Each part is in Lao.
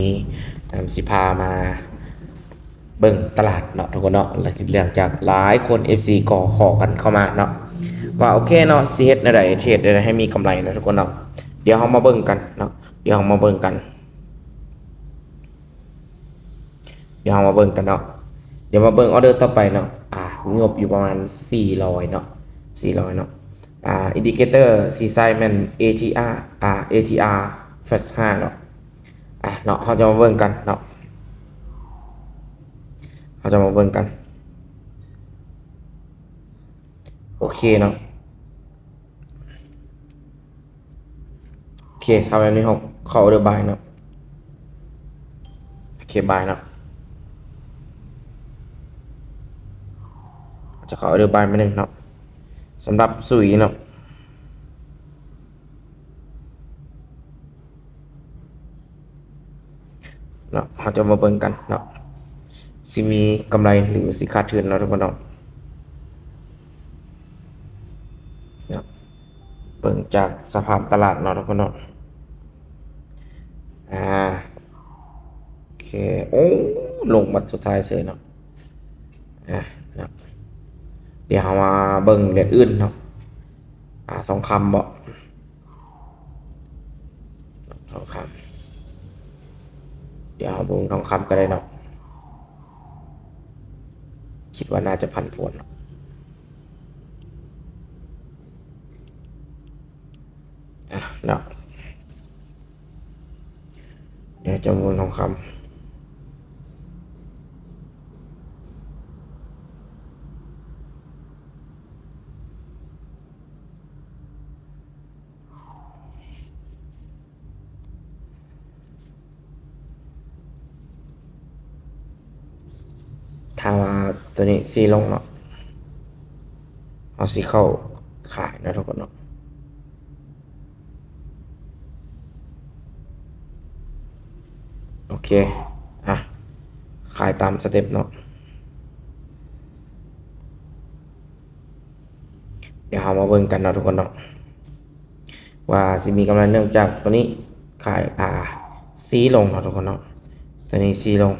ນີ້ ນຳ ຊິພາມາເບິ່ງຕະຫຼາດເນາະທຸກຄົນເນາະ ແລະ ເນື່ອງຈາກຫຼາຍຄົນ ເອັຟຊີ ກໍຂໍກັນເຂົ້າມາເນາະ ວ່າໂອເຄເນາະ ຊິເຮັດແນວໃດ ເທຣດແນວໃດໃຫ້ມີກຳໄລເນາະທຸກຄົນເນາະ. ດຽວເຮົາມາເບິ່ງກັນເນາະ ດຽວເຮົາມາເບິ່ງກັນ ດຽວເຮົາມາເບິ່ງກັນເນາະ ດຽວມາເບິ່ງອໍເດີຕໍ່ໄປເນາະ. ອ່າ ມີງົບຢູ່ປະມານສີ່ຮ້ອຍເນາະ ສີ່ຮ້ອຍເນາະ. ອ່າ ອິນດິເຄເຕີຊີ້ໃສ່ແມ່ນ ເອທີອາ ອ່າ ເອທີອາ ແຟລດຫ້າເນາະ. ອ່າ ເນາະ ເຮົາຈະມາເບິ່ງກັນເນາະ ເຮົາຈະມາເບິ່ງກັນ. ໂອເຄເນາະ ໂອເຄ ຖ້າແບບນີ້ເຮົາເຂົ້າອໍເດີບາຍເນາະ ໂອເຄ ບາຍເນາະ ຈະເຂົ້າອໍເດີບາຍມາໜຶ່ງເນາະ ສຳລັບສຸຍເນາະ. ເນາະ ເຮົາຈະມາເບິ່ງກັນເນາະ ຊິມີກຳໄລ ຫຼື ຊິຂາດທຶນເນາະທຸກຄົນເນາະ ເນາະ ເບິ່ງຈາກສະພາບຕະຫຼາດເນາະທຸກຄົນເນາະ. ອ່າ ໂອເຄ ໂອ້ ລົງບັດສຸດທ້າຍເສີຍເນາະ. ອ່າ ເນາະ ດຽວເຮົາມາເບິ່ງຫຼຽນອື່ນເນາະ. ອ່າ ທອງຄຳເບາະ ທອງຄຳ ດຽວເຮົາເບິ່ງທອງຄຳກໍໄດ້ເນາະ ຄິດວ່າໜ້າຈະຜັນຜວນເນາະ. ອ່າ ເນາະ ດຽວຈະເບິ່ງທອງຄຳ. ຖ້າວ່າໂຕນີ້ຊີ້ລົງເນາະ ເຮົາຊິເຂົ້າຂາຍເນາະທຸກຄົນເນາະ. ໂອເຄ ອ່ະ ຂາຍຕາມສະເຕັບເນາະ. ດຽວເຮົາມາເບິ່ງກັນເນາະທຸກຄົນເນາະ ວ່າຊິມີກຳໄລ ເນື່ອງຈາກໂຕນີ້ຂາຍ ອ່າ ຊີ້ລົງເນາະທຸກຄົນເນາະ ໂຕນີ້ຊີ້ລົງ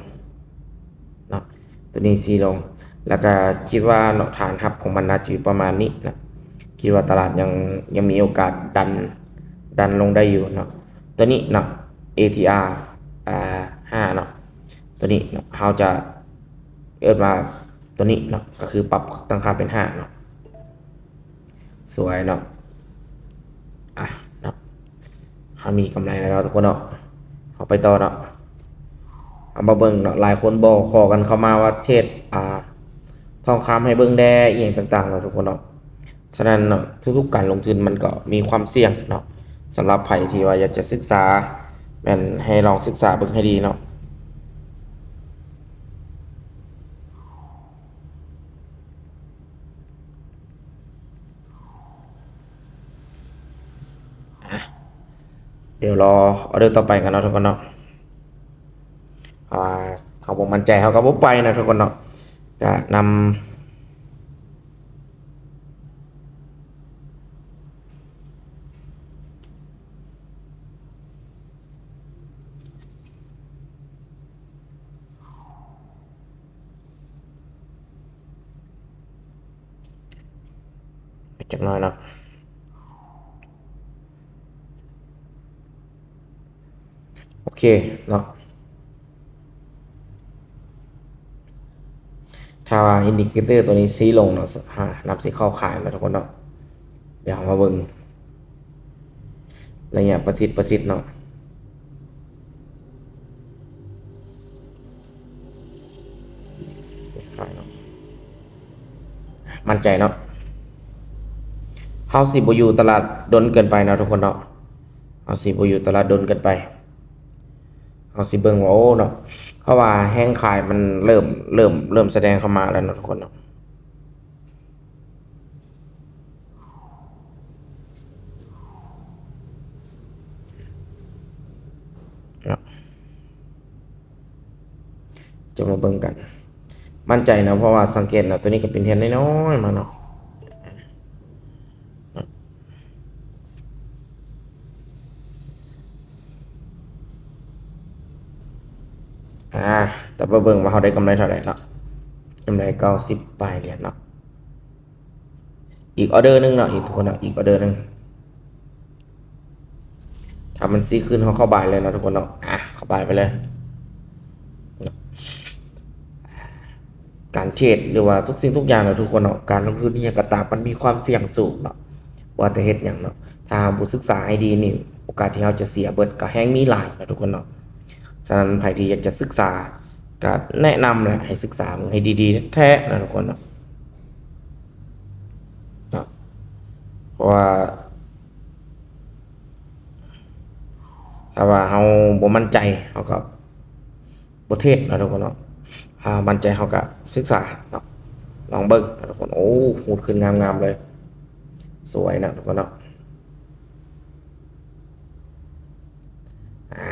ເນາະ ໂຕນີ້ຊີ້ລົງ ແລ້ວກະຄິດວ່າເນາະ ຖານຮັບຂອງມັນໜ້າຈະຢູ່ປະມານນີ້ນະ ຄິດວ່າຕະຫຼາດຍັງ ຍັງມີໂອກາດດັນ ດັນລົງໄດ້ຢູ່ເນາະ. ໂຕນີ້ເນາະ ເອທີອາ ອ່າ ຫ້າເນາະ ໂຕນີ້ເນາະ ເຮົາຈະເອີ້ນວ່າ ຕົວນີ້ເນາະ ກໍຄືປັບຕັ້ງຄ່າເປັນຫ້າເນາະ ສວຍເນາະ. ອ່ະເນາະ ເຮົາມີກຳໄລແລ້ວເນາະທຸກຄົນເນາະ ເຮົາໄປຕໍ່ເນາະ ເຮົາມາເບິ່ງເນາະ ຫຼາຍຄົນບອກຂໍກັນເຂົ້າມາວ່າເທຣດ ອ່າ ທອງຄຳໃຫ້ເບິ່ງແດ່ ອີ່ຫຍັງຕ່າງໆເນາະທຸກຄົນເນາະ. ສະນັ້ນເນາະ ທຸກໆການລົງທຶນມັນກໍມີຄວາມສ່ຽງເນາະ ສຳລັບໃຜທີ່ວ່າຢາກຈະສຶກສາ ແມ່ນໃຫ້ລອງສຶກສາເບິ່ງໃຫ້ດີເນາະ. ອ່ະ ດຽວລໍອໍເດີຕໍ່ໄປກັນເນາະທຸກຄົນເນາະ ເພາະວ່າເຮົາບໍ່ໝັ້ນໃຈ ເຮົາກໍບໍ່ໄປເນາະທຸກຄົນເນາະ ຈະນຳ ຈັກໜ້ອຍເນາະ ໂອເຄເນາະ. ຖ້າວ່າອິນດິເຄເຕີຕົວນີ້ຊີ້ລົງເນາະ ອ່າ ນັບຊິເຂົ້າຂາຍແລ້ວທຸກຄົນເນາະ. ດຽວເຮົາມາເບິ່ງໄລຍະປະຊິດ ປະຊິດເນາະ ຂາຍເນາະ. ໝັ້ນໃຈເນາະ ເຮົາຊິບໍ່ຢູ່ຕະຫຼາດດົນເກີນໄປເນາະທຸກຄົນເນາະ ເຮົາຊິບໍ່ຢູ່ຕະຫຼາດດົນເກີນໄປ. ເຮົາຊິເບິ່ງວ່າ ໂອ້ເນາະ ເພາະວ່າແຮງຂາຍມັນເລີ່ມ ເລີ່ມ ເລີ່ມສະແດງເຂົ້າມາແລ້ວເນາະທຸກຄົນເນາະ ເນາະ. ຈະມາເບິ່ງກັນ ໝັ້ນໃຈເນາະ ເພາະວ່າສັງເກດເນາະ ຕົວນີ້ກໍເປັນແທ່ນນ້ອຍໆມາເນາະ. ອາ ແຕ່ມາເບິ່ງວ່າເຮົາໄດ້ກຳໄລເທົ່າໃດເນາະ. ກຳໄລເກົ້າສິບປາຍຫຼຽນເນາະ. ອີກອໍເດີໜຶ່ງເນາະ ອີກທຸກຄົນເນາະ ອີກອໍເດີໜຶ່ງ. ຖ້າມັນຊີ້ຂຶ້ນ ເຮົາເຂົ້າບາຍເລີຍເນາະທຸກຄົນເນາະ. ອາ ເຂົ້າບາຍໄປເລີຍ. ການເທຣດ ຫຼືວ່າທຸກສິ່ງທຸກຢ່າງເນາະທຸກຄົນເນາະ, ການລົງທຶນອີ່ຫຍັງກໍຕາມ ມັນມີຄວາມສ່ຽງສູງເນາະ. ວ່າແຕ່ເຮັດຫຍັງເນາະ ຖ້າເຮົາບໍ່ສຶກສາໃຫ້ດີນີ້ ໂອກາດທີ່ເຮົາຈະເສຍເບິດກໍແຮງມີຫຼາຍເນາະທຸກຄົນເນາະ. ສະນັ້ນໃຜທີ່ຢາກຈະສຶກສາ ກໍແນະນຳແຫຼະ ໃຫ້ສຶກສາເບິ່ງໃຫ້ດີໆແທ້ໆເນາະທຸກຄົນເນາະ. ເນາະ ເພາະວ່າ ຖ້າວ່າເຮົາບໍ່ໝັ້ນໃຈ ເຮົາກໍບໍ່ເທຣດເນາະທຸກຄົນເນາະ. ຖ້າໝັ້ນໃຈເຮົາກໍສຶກສາເນາະ ລອງເບິ່ງເນາະທຸກຄົນ. ໂອ້ ຮູດຂຶ້ນງາມໆເລີຍ ສວຍເນາະທຸກຄົນເນາະ. ອາ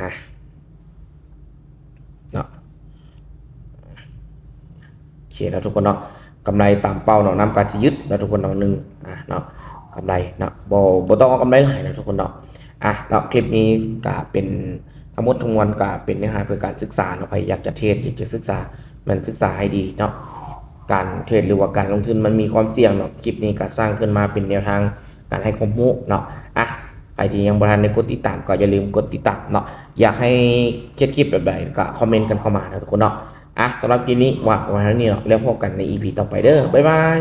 ເນາະ ໂອເຄເນາະທຸກຄົນເນາະ. ກຳໄລຕາມເປົ້າເນາະ ນ້ຳກາຊິຍຶດເນາະທຸກຄົນເນາະ. ໜຶ່ງ ອາ ເນາະ ກຳໄລເນາະ ບໍ່ ບໍ່ຕ້ອງເອົາກຳໄລຫຼາຍເນາະທຸກຄົນເນາະ. ອາ ເນາະ ຄລິບນີ້ກະເປັນ ທັງໝົດທັງມວນກະເປັນເນື້ອຫາເພື່ອການສຶກສາເນາະ. ໃຜຢາກຈະເທຣດ ຢາກຈະສຶກສາ ແມ່ນສຶກສາໃຫ້ດີເນາະ. ການເທຣດ ຫຼືວ່າການລົງທຶນມັນມີຄວາມສ່ຽງເນາະ. ຄລິບນີ້ກະສ້າງຂຶ້ນມາເປັນແນວທາງການໃຫ້ຄວາມຮູ້ເນາະ. ອາ ໃຜທີ່ຍັງບໍ່ທັນໄດ້ກົດຕິດຕາມ ກໍຢ່າລືມກົດຕິດຕາມເນາະ. ຢາກໃຫ້ເຮັດຄລິບແບບໃດ ກໍຄອມເມັນກັນເຂົ້າມາເນາະທຸກຄົນເນາະ. ອາ ສຳລັບຄລິບນີ້ຫວ່າງໄວ້ເທົ່ານີ້ເນາະ ແລ້ວພົບກັນໃນອີພີຕໍ່ໄປເດີ ບາຍບາຍ.